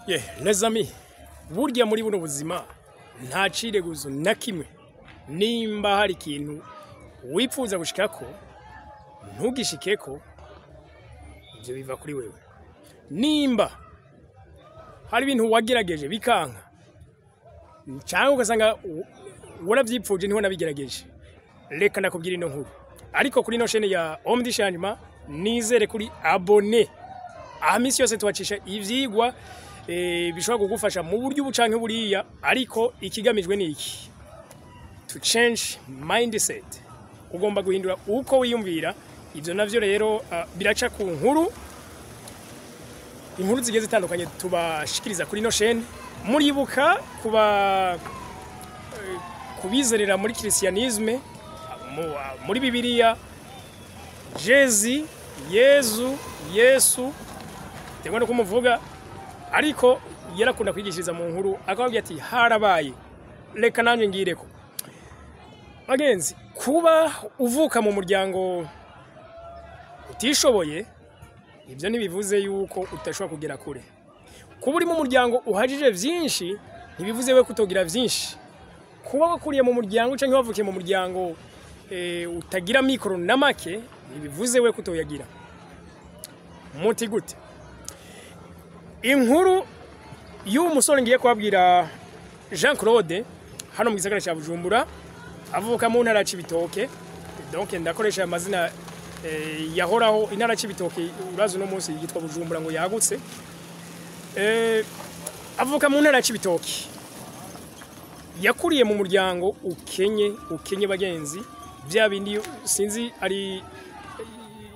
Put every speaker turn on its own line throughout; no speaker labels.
Ye, les amis, burya muri buno buzima nta cireguzo na kimwe. Nimba hari ikintu wipfuza gushikako ntugishikeko, ivyo biva kuri wewe. Nimba hari ibintu wagerageje bikanka, cyangwa ugasanga waravyipfuje niho nabigerageje, reka ndakubwira ino nkuru. Ariko kuri ino chaîne ya Homme du Changement, nizere kuri abonné. Aha misi yose tubacisha ivyigwa bishobora kugufasha mu buryo ubu canke buriya, ariko ikigamijwe ni iki: to change mindset. Ugomba guhindura uko wiyumvira. Ivyo navyo rero biraca ku nkuru, inkuru zigiye zitandukanye tubashikiriza kuri ino chaîne. Muribuka kuba kubizerera muri christianisme, muri Bibiliya, Jésus, Yezu, Yesu, biterwa nuko umuvuga, ariko yarakunda kwigishiriza mu nkuru, akababwira ati harabaye. Reka nanjye ngireko, bagenzi. Kuba uvuka mu muryango utishoboye, ibyo ntibivuze yuko udashobora kugera kure. Kuba uri mu muryango uhajije byinshi ntibivuze we kutogira byinshi. Kuba wakuriye mu muryango cyangwa wavukiye mu muryango utagira mikoro na make ntibivuze we kutoyagira. Muti gute? Inkuru y'uwo musore ngiye kubabwira, Jean Claude, hano mu gisagara cya Bujumbura, avuka mu ntara ya Cibitoke. Donc ndakoresha amazina yahoraho. Intara ya Cibitoke, urazi uno munsi yitwa Bujumbura ngo yagutse. Avuka mu ntara ya Cibitoke, yakuriye mu muryango ukenye, ukenye bagenzi, bya bindi sinzi ari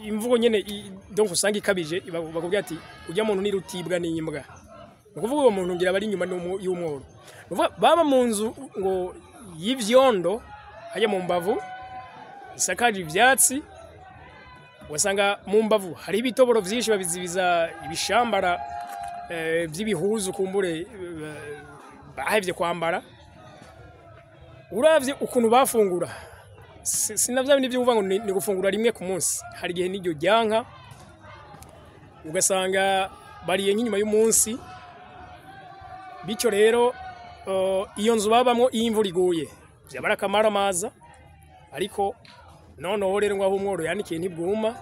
imvugo nyene donc usanga ikabije, bakubwira ati ujya muntu ni rutibwa n'imbwa. Ni ukuvuga uwo muntu ngira bari inyuma y'umworo. Ni ukuvuga baba mu nzu ngo y'ivyondo hajya mu mbavu, isakaje ivyatsi. Wasanga mu mbavu hari ibitoboro vyinshi, babizibiza ibishambara vy'ibihuzu kumbure bahevye kwambara. Uravye ukuntu bafungura, sinavya bindi vyo kuvuga ngo ni gufungura rimwe ku munsi. Hari igihe n'iryo ryanka, ugasanga bariye nk'inyuma y'umunsi. Bityo rero iyo nzu babamwo, iyo imvura iguye vyaba ari akamaramaza. Ariko noneho rero ngo aho umworo yanikiye ntibwuma.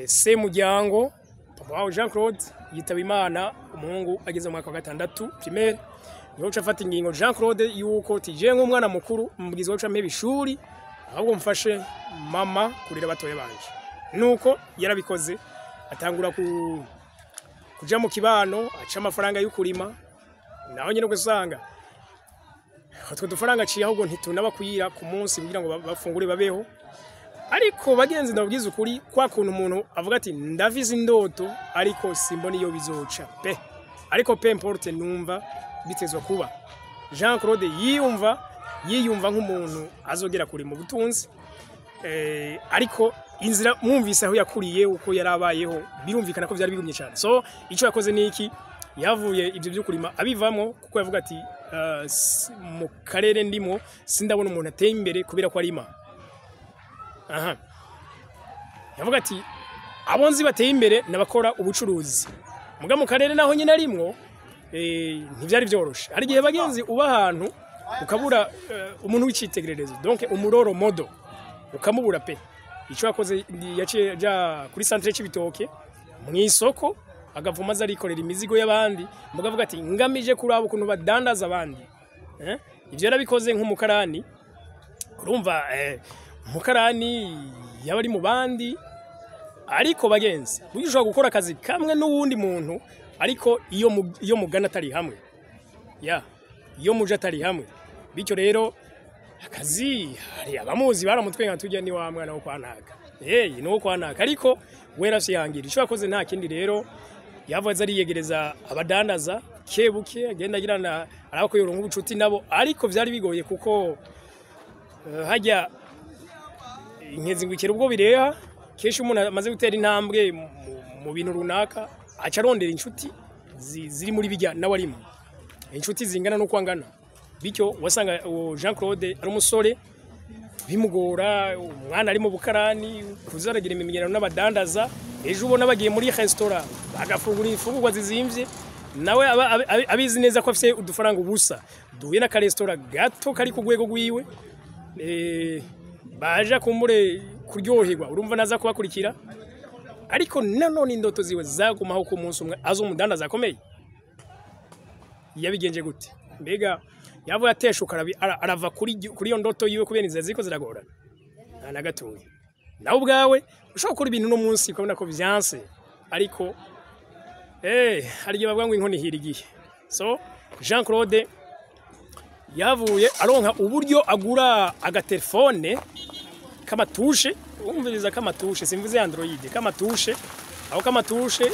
Semuryango, papa wawe Jean Claude, yitaba Imana umuhungu ageze mu mwaka wa gatandatu primaire. Niho uca afata ingingo Jean Claude yuko tije nk'umwana mukuru mbwirizwa guca mpeba ishuri, ahubwo mfashe mama kurera batoya banje. Nuko yarabikoze, atangura kuja mu kibano aca amafaranga y'ukurima. Naho nyine ugasanga utwo dufaranga aciye ahubwo ntitunabakwira ku munsi kugira ngo bafungure babeho. Ariko bagenzi, ndababwiza ukuri, kwa kuntu umuntu avuga ati ndafise indoto ariko simbona iyo bizoca pe, ariko peu importe, numva bitezwa kuba. Jean Claude yiyumva nk'umuntu azogera kure mu butunzi, ariko inzira mwumvise aho yakuriye, uko yarabayeho, birumvikana ko byari bigumye cyane. So icyo yakoze ni iki? Yavuye ibyo byo kurima abivamo, kuko yavuga ati mu karere ndimo sindabona umuntu ateye imbere kubera ko arima. Aha yavuga ati abo nzi bateye imbere n'abakora ubucuruzi. Muga mu karere naho nyine arimwo ntibyari byoroshe. Hari igihe, bagenzi, uba ahantu ukabura umuntu w'icitegererezo, donc umu role model ukamubura pe. Icyo yakoze, yaciye aja kuri centre Cibitoke mu isoko, agavuma aza arikorera imizigo y'abandi. Muga avuga ati ngamije kuraba ukuntu badandaza abandi. Ivyo yarabikoze nk'umukarani. Urumva umukarani yaba ari mu bandi. Ariko bagenzi, burya ushobora gukora akazi kamwe n'uwundi muntu, ariko iyo mugana atari hamwe, ya iyo muje atari hamwe. Bityo rero akazi, hari abamuzi baramutwenga, tujya ni wa mwana wo kwanaka, ni wo kwanaka. Ariko we yarafyihangira. Ico yakoze nta kindi rero, yavuze ariyegereza abadandaza kebuke, agenda agirana arako yoronka ubucuti nabo. Ariko vyari bigoye kuko hajya inkezi ngo ikera ubwo bireha. Kenshi umuntu amaze gutera intambwe mu bintu runaka, aca arondera inshuti ziri muri bijya nawe arimo, inshuti zingana n'uko angana. Bityo wasanga uwo Jean Claude ari umusore bimugora, umwana ari mu bukarani, kuzaragira imimenyerano n'abadandaza. Ejo ubona bagiye muri restaurant bagafungura imfungurwa zizimvye. Nawe abizi neza ko afise udufaranga ubusa, duhuye n'akaresitora gato kari ku rwego rwiwe, baja kumbure kuryoherwa, urumva naza kubakurikira. Ariko nanone indoto ziwe zagumaho ko umunsi umwe azomudandaza akomeye. Yabigenje gute? Mbega yavuye ateshuka arava kuri iyo ndoto yiwe kubera inzira ziriko ziragorana? Nta na gatoya. Nawe ubwawe ushobora gukora ibintu uno munsi ukabona ko vyanse, ariko hari igihe bavuga ngo inkoni ihira igihe. So Jean Claude yavuye aronka uburyo agura agatelefone k'amatushe, umviriza k'amatushe, simvuze Android, k'amatushe. Aho k'amatushe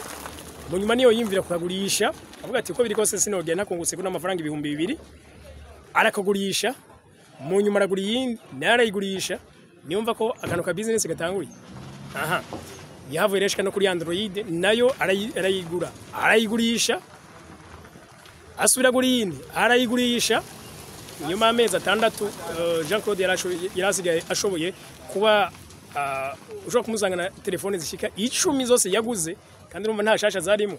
mu nyuma niyo yimvira kukagurisha, avuga ati uko biri kose sinogenda ntakungutse kuna amafaranga 2000, arakagurisha. Mu nyuma aragura iyindi nayo arayigurisha. Niyumva ko akantu ka business gatanguye. Aha yavuye reshka no kuri Android nayo arayigura, arayigurisha, asubira gura iyindi arayigurisha. Nyuma y'amezi 6 Jean Claude yarasigaye ashoboye kuba ushobora kumusanga na telefone zishika 10 zose yaguze, kandi urumva nta shasha zarimo,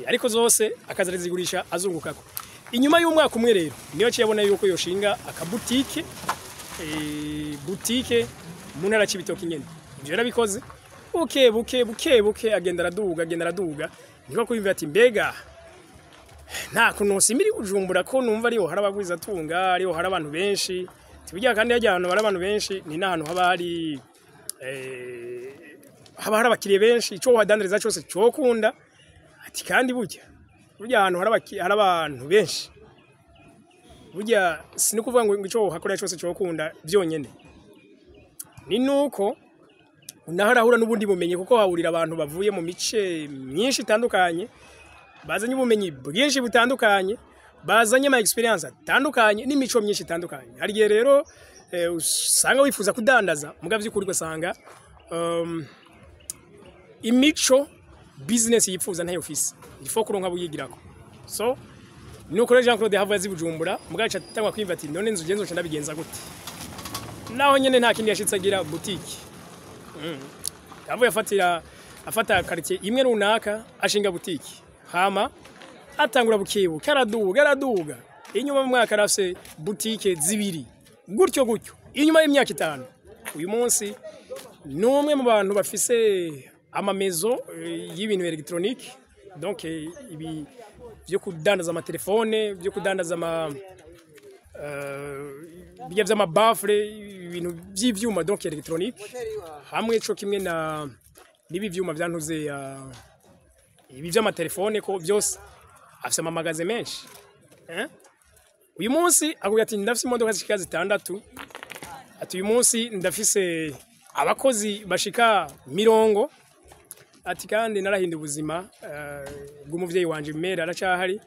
ariko zose akazarizigurisha azungukako. Inyuma y'umwaka umwe rero niyo yabona yuko yoshinga akabutike, butike mu ntara Cibitoke nyene. Ivyo yarabikoze buke buke buke buke, agenda araduga, agenda araduga, niko kwiyumvira ati mbega nta kuntu simiri Bujumbura ko numva ariho hari abagwiza tunga, ariho hari abantu benshi. Tibijya kandi hajya ahantu hari abantu benshi, ni n'ahantu haba hari haba hari abakiriye benshi, ico wadandereza cyose cokunda. Ati kandi burya ahantu hari abantu benshi, burya sinikuvuga ngo ico hakorera cyose cokunda byonyene, ni nuko unaharahura n'ubundi bumenyi, kuko hahurira abantu bavuye mu mice myinshi itandukanye, bazanye ubumenyi bwinshi butandukanye, bazanye ama experience atandukanye n'imico myinshi itandukanye. Hari igihe rero usanga wifuza kudandaza, muga vy'ukuri ugasanga imico business yifuza ntayo ufise, il faut kuronka buyigirako. So nuko rero Jean Claude havuye azi Bujumbura, muga aca atangwa kwimva ati none nzu genzo ndabigenza gute? Naho nyene nta kindi yashitse agira boutique. Yavuye afata quartier imwe runaka ashinga boutique, hama atangura bukibu karaduga araduga, inyuma mu mwaka arafise boutique zibiri gutyo gutyo. Inyuma y'imyaka 5 uyu munsi ni umwe mu bantu bafise amamezo y'ibintu electronique, donc ibi byo kudandaza amatelefone, byo kudandaza ama bijya vy'amabafre, ibintu by'ivyuma donc electronique, hamwe co kimwe na nibi vyuma vyantuze ibi vy'amatelefone, ko byose afise amamagaze menshi. Uyu munsi avuga ati ndafise imodoka zishika 6, ati uyu munsi ndafise abakozi bashika 40, ati kandi narahinduye ubuzima bw'umuvyeyi wanje Mera aracahari,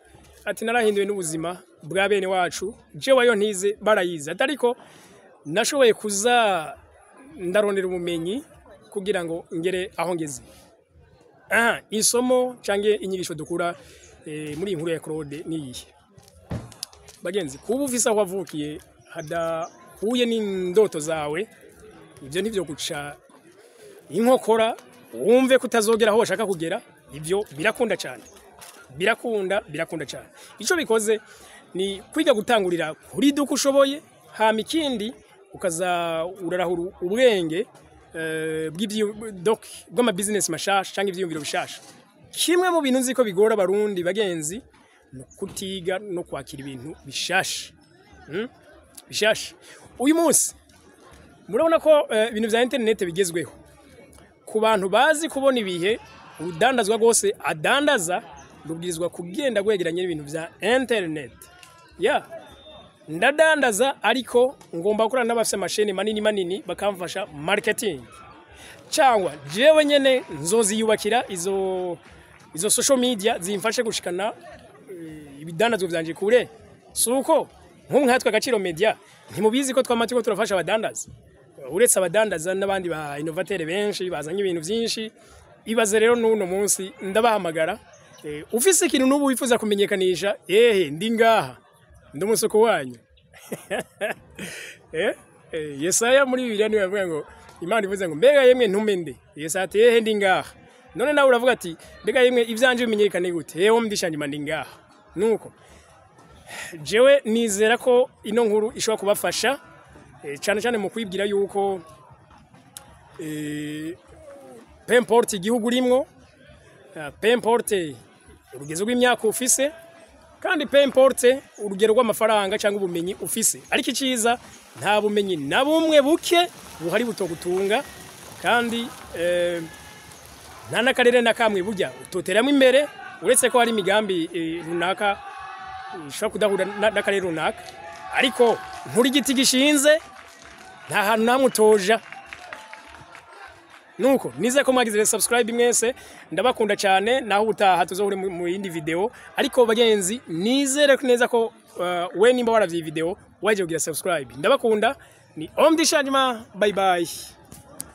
ati narahinduye n'ubuzima bwa bene wacu, jewe ayo ntize barayize, ati ariko nashoboye kuza ndarondera ubumenyi kugira ngo ngere aho ngeze. Isomo canke inyigisho dukura muri inkuru ya Claude niyihe? Bagenzi, kuba ufise aho wavukiye hadahuye n'indoto zawe, ivyo ntivyo guca inkokora wumve kutazogera aho washaka kugera. Ivyo birakunda cyane, birakunda cyane. Ico bikoze ni kwiga gutangurira kuri duka ushoboye, hama ikindi ukaza urarahura ubwenge bw'ama business mashasha canke ivyiyumviro bishasha. Kimwe mu bintu nzi ko bigora abarundi bagenzi ni kutiga no kwakira ibintu bishasha. Bishasha. Uyu munsi murabona ko ibintu vya internet bigezweho. Ku bantu bazi kubona ibihe, urudandazwa rwose adandaza rubwirizwa kugenda gwegeranye n'ibintu vya internet. Ndadandaza ariko ngomba gukorana n'abafise amasheni manini manini bakamfasha marketing, cyangwa jewe nyene nzoziyubakira izo social media zimfashe gushikana ibidandazwa vyanje kure. Suko nk'ubu nkatwe Agaciro Media ntimubizi ko twamatiko turafasha abadandaza, uretse abadandaza n'abandi ba innovateur benshi bazanye ibintu byinshi. Ibaze rero n'uno munsi ndabahamagara, ufise ikintu n'ubu wifuza kumenyekanisha, ehe ndi ngaha, ndi umusoko wanyu. Yesaya muri Bibiliya niwe yavuga ngo Imana ivuze ngo mbega yemwe ntume nde? Yesaya ati ehe ndi ngaha. None nawe uravuga ati mbega yemwe ivyanje bimenyekane gute? Yewe mdishanje ndi ngaha. Nuko jewe nizera ko ino nkuru ishobora kubafasha, cyane cyane mu kwibwira yuko peu importe igihugu urimwo, peu importe urugero rw'imyaka ufise, kandi peu importe urugero rw'amafaranga cyangwa ubumenyi ufise, ariko iciza nta bumenyi na bumwe buke buhari butogutunga, kandi nta n'akarere na kamwe burya utoteramo imbere, uretse ko hari imigambi runaka ishobora kudahura n'akarere runaka, ariko nturi igiti gishinze, nta hantu namwe utoja. Nuko nizeye ko mwagize subscribe mwese, ndabakunda cyane, naho ubutaha tuzohure mu yindi video. Ariko bagenzi, nizere neza ko we nimba waravye iyi video waje kugira subscribe. Ndabakunda, ni Homme du Changement, bye bye.